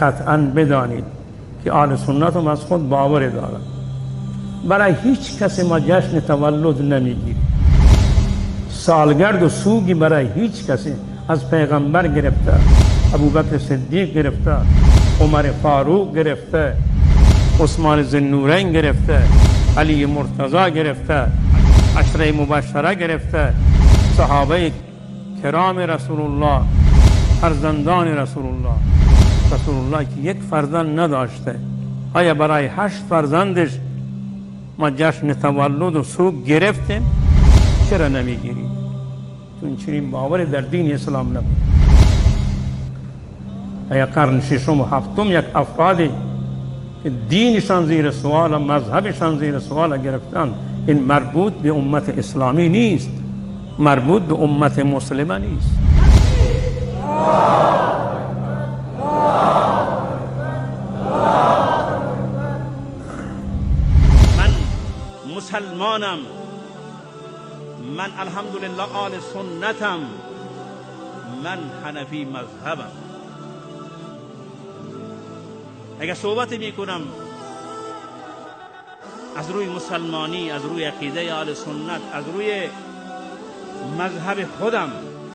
قطعا بدانید که اهل سنت هم از خود باور دارند. برای هیچ کسی ما جشن تولد نمیگیریم. سالگرد و سوگی برای هیچ کسی از پیغمبر گرفته، ابوبکر صدیق گرفته، عمر فاروق گرفته، عثمان ذوالنورین گرفته، علی مرتضی گرفته، عشره مبشره گرفته، صحابه کرام رسول الله، فرزندان رسول الله. رسول الله که یک فرزند نداشته، آیا برای 8 فرزندش ما جشن تولد و سوگ گرفتیم؟ چرا نمیگیریم؟ چون چنین باور در دین اسلام نبود. آیا قرن ششم و هفتم یک افرادی که دینشان زیر سوال و مذهبشان زیر سوال گرفتن، این مربوط به امت اسلامی نیست، مربوط به امت مسلمه نیست. من مسلمانم، من الحمدلله آل سنتم، من حنفی مذهبم. اگر صحبت میکنم از روی مسلمانی، از روی عقیده آل سنت، از روی مذهب خودم.